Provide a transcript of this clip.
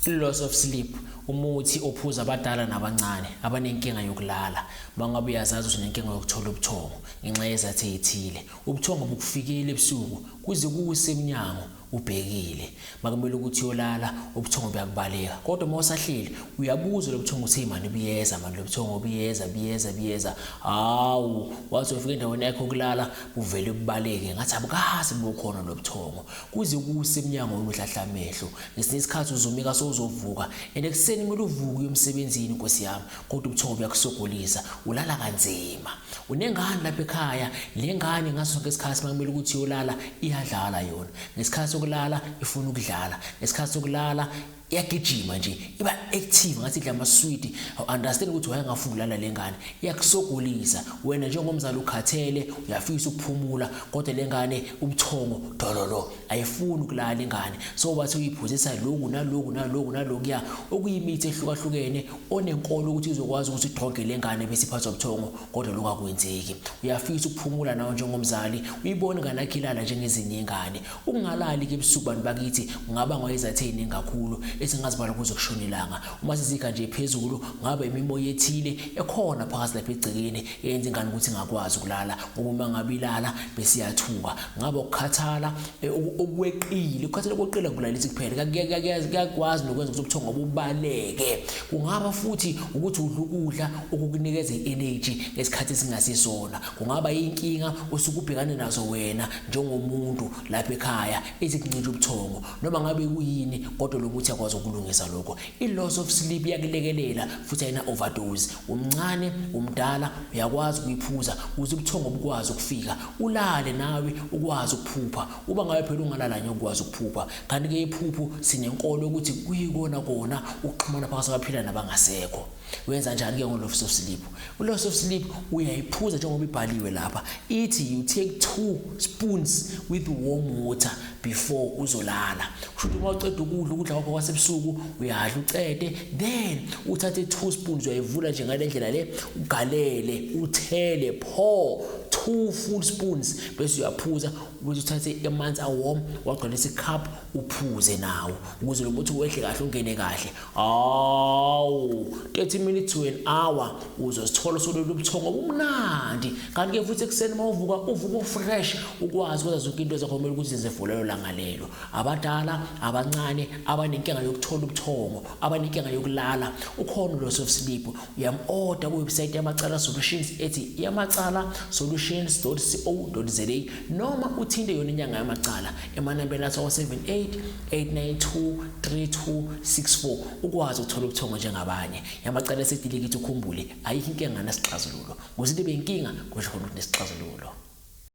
Loss of sleep, umuthi ophuza abadala nabancane abanenkinga yokulala. Mangabe uyazazi ukuthi unenkinga yokuthola ubuthongo ngenxa yezathu ezithile, ubuthongo bukufikile ebusuku kuze kuse emnyango ubhekile. Makumele ukuthi uyolala, ubuthongo buyakubaleka, kodwa uma usahleli uyabuzwa lo buthongo ukuthi mani buyeza, mani lo buthongo buyeza, buyeza, buyeza. Hawu, wathi ufika endaweni yakho yokulala buvele bubaleke ngathi abukaze bukhona lo buthongo, kuze kuse emnyango wena uhlahla amehlo. Ngesinye isikhathi uzumika sowuzovuka, and ekuseni kumele uvuke uye emsebenzini, nkosi yami, kodwa ubuthongo buyakusogolisa, ulala kanzima. Unengane lapha ekhaya, le ngane ngaso sonke isikhathi makumele ukuthi iyolala iyadlala yona. Ngesikhathi sokulala ifuna ukudlala, ngesikhathi sokulala iyagijima nje, iba active ngathi idla amaswidi. Awu-understand ukuthi wayengafuni ukulala le ngane, iyakusogolisa wena njengomzali, ukhathele, uyafisa ukuphumula, kodwa le ngane ubuthongo dololo, ayifuni ukulala ingane. So bathi uyiphuzisa lokhu naloku naloku nalokuya, okuyimithi ehlukahlukene onenkolo ukuthi izokwazi ukuthi idroge le ngane bese iphathwa ubuthongo, kodwa lokhu akwenzeki. Uyafisa ukuphumula nawe njengomzali, uyibone ingane yakho ilala njengezinye ingane. Ukungalali-ke ebusuku, bantu bakithi, kungabangwa izathu ey'ningi kakhulu esingazibala kuze kushone ilanga. Uma sizikha nje phezulu, ngabe imimoya ethile ekhona phakathi lapha egcekeni eyenza ingane ukuthi ingakwazi ukulala, ngoba uma ngabe ilala bese iyathuka. Ngabe ukukhathala okweqile, ukukhathala okweqile akulalisi kuphela, kuyakwazi nokwenza ukuthi ubuthongo bubaleke. Kungaba futhi ukuthi udla ukudla okukunikeza i-energy ngesikhathi esingasisona. Kungaba inkinga osuke ubhekane nazo wena njengomuntu lapha ekhaya ezikuncisha ubuthongo, noma ngabe kuyini, kodwa lo muthi uyakwazi ukulungisa lokho. I-loss of sleep iyakulekelela futhi ayina overdose. Umncane, umdala, uyakwazi ukuyiphuza ukuze ubuthongo bukwazi ukufika, ulale nawe ukwazi ukuphupha. Uba ngabe phela ungalala ngeke ukwazi ukuphupha. Kanti-ke iphupho sinenkolo yokuthi kuyikona kona ukuxhumana phakathi kwabaphila nabangasekho. Wenza njani-ke ngo-loss of sleep? U-loss of sleep uyayiphuza njengoba ibhaliwe lapha, ithi you take 2 spoons with warm water before uzolala. Kusho ukuthi uma uceda ukudla ukudla kwakho kwasebusuku, uyadla ucede, then uthathe 2 spoons, uyayivula nje ngale ndlela le, ugalele, uthele, pour 2 full spoons, bese uyaphuza, bese uthathe amanzi a-warm wagcwalisa icup uphuze nawo, ukuze lo muthi wehle kahle, ungene kahle. Awu, 30 minutes to an hour uzozithola usulele ubuthongo obumnandi. Kanti-ke futhi ekuseni uma uvuka, uvuka ufresh, ukwazi ukwenza zonke into zakho kumele ukuthi zenze for lelo langa lelo. Abadala, abancane, abanenkinga yokuthola ubuthongo, abanenkinga yokulala, ukhona loss of sleep. Uyam-order kuwebsite Yamacala Solutions ethi yamacalasolutions.co.za, noma uthinte yona inyanga yamacala emanambeni athi 78 892 3264, ukwazi ukuthola ubuthongo njengabanye. Yamacala esedilikithi, ukhumbule, ayikho inkinga ngasixazululo. Ukuze into ibe inkinga kusho khona ukuthi nesixazululo.